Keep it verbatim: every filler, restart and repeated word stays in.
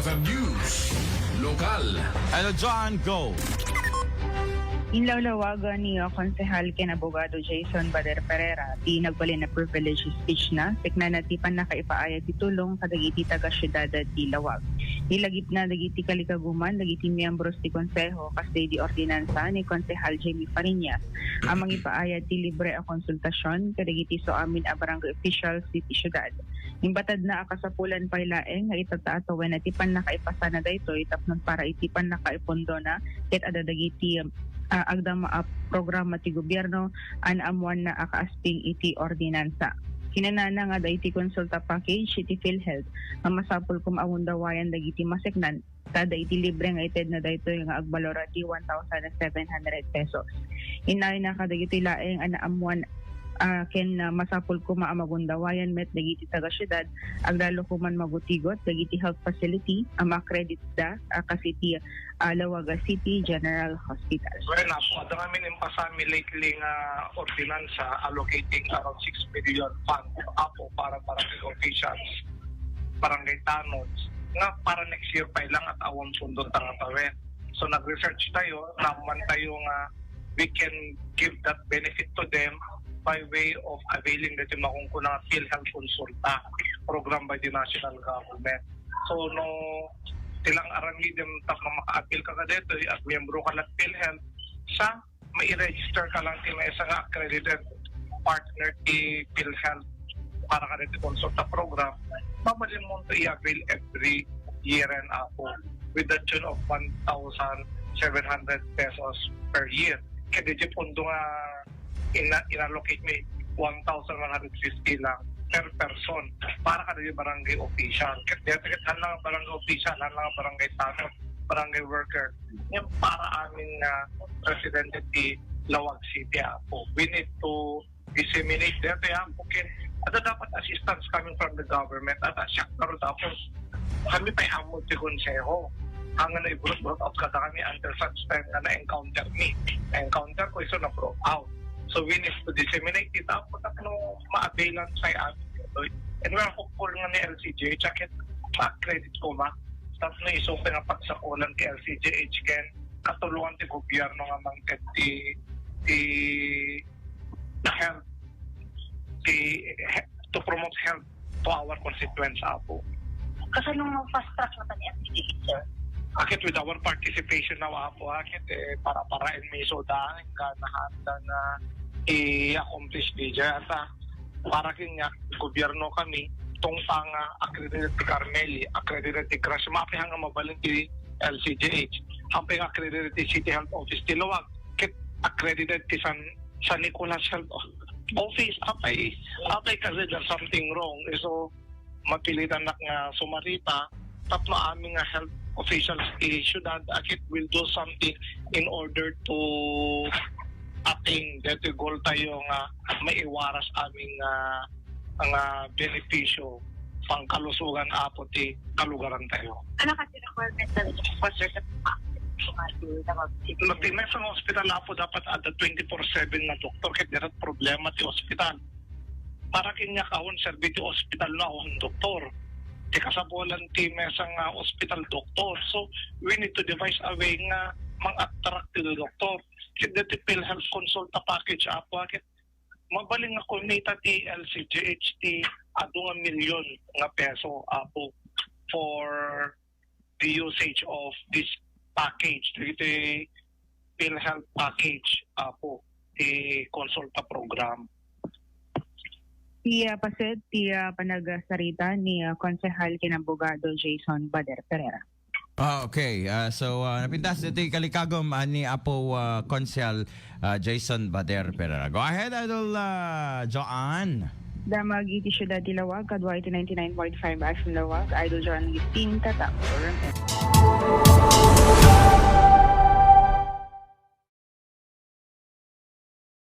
News, lokal. Hello, John, go. Inlawlawagan ni, uh, Konsehal ken Abogado Jason Bader Pereira ti nagbalin a privilege speech na, teknana ti pannakaipaayat ti tulong kadagiti taga-siudad ti Laoag. Nilagipna dagiti kalikaguman dagiti miyembros ti Konseho, kas di ordinansa ni Konsehal Jamie Fariñas a mangipaayat ti libre a konsultasion kadagiti suamin a barangay officials diti siudad. Imbatadna a kasapulan pay laeng nga itataas wenno ti pannakaipasana daytoy tapno para iti pannakaipundona ket adda dagiti, ah, agdama a programa ti gobierno a naammoanna a kaasping iti ordinansa. Kinunana nga adda iti konsulta package iti PhilHealth nga masapul koma a gundawayan dagiti maseknan, ta adda iti libre nga itedna daytoy nga agbalor ti one thousand seven hundred pesos. Inayna kadagitoy laeng a naammoan, ah, ken, ah, masapul koma a magundawayan met dagiti taga-siudad, aglalo koman magutigot dagiti health facility a ma-accredit da, ah, kas iti, ah, Laoag City General Hospital. Well, napo, adda ngamin impasami lately nga ordinansa allocating around six million fund, apo, para barangay officials, barangay tanods, nga para next year pay lang at awan pundo ta nga tawen. So, nag-research tayo, naammoan tayo nga we can give that benefit to them by way of availing dati makunkuna nga PhilHealth Consulta program by the national government. So, no, ti lang aramidem tapno maka-avail ka kadetoy, at miyembro ka lat PhilHealth, sa mai-register ka lang ti maysa nga accredited partner ti PhilHealth para kadagiti konsulta program, mabalinmo to i-avail every year and apo with the tune of one thousand seven hundred pesos per year. Kaya di pundo nga ina-, inallocate mi one thousand one hundred fifty lang per person para kadagiti barangay official. Kaya di ket lang barangay official, lang barangay tanod, barangay worker. Yung para amin nga residente ti Laoag City, apo. We need to disseminate that, kaya apo, ken ada dapat assistance coming from the government at asyak na ro tapos kami pay ammo ti konseho. Ang na i-brought out kada kami until such time na na-encounter mi. Na-encounter ko, iso na-brought out. So we need to disseminate it, apo, tapno ma-availan sa amin. And we're hopeful nga ni L C G H, akit ma-accredit ko ma. Tapno iso nga pagsakulan ti L C G H ken katulongan ti gobierno nga mangted ti, ti health, ti he-, to promote health to our constituents, apo. Kasano nga fast track na ni L C G H, sir? Akit with our participation now, apo, akit, eh, para-paraen mi so daan, ka nahanda na i-accomplish di dyan. Ata, para kanya, gobierno kami, tungtang, ah, accredited ti Carmeli, accredited ti Gracia, mapi hanggang mabalin ti L C G H, hampay nga accredited ti City Health Office ti Laoag, ket accredited ti San, San Nicolas Health O-, Office, apay, apay kasi there's something wrong. Eh, so, mapilitan nak nga sumarita, tapno amin nga health officials ti syudad, akit will do something in order to attain that goal tayo nga maiwaras amin nga, nga benepisyo pangkalusugan, apo, ti kalugaran tayo. Ano kasi requirement na sponsor sa mga Mati, may isang hospital, apo, dapat ada twenty-four seven na doktor, kaya dirat problema ti hospital. Para kanya kawan serbi ti hospital na awan doktor. Ti kasapulan ti mesa nga hospital doktor. So, we need to devise a way nga mang-attract ti doktor. Kaya ti PhilHealth Consulta Package, apo, kit mabaling nga kumita ti L C G H ti adu nga milyon nga peso, apo, for the usage of this package, dagiti PhilHealth package, apo, ti Consulta program. Iya, paset ti, ah, panagsarita ni, ah, Konsehal ken Abogado Jason Bader Pereira. Ah, okay. Ah, so, ah, napintas ditoy kalikagum, ah, ni Apo, ah, Konsehal, ah, Jason Bader Pereira. Go ahead, Idol, ah, Joanne. Damag iti siudad ti Laoag, kadua iti ninety-nine point five F M Laoag, Idol Joanne Agustin, Tatak.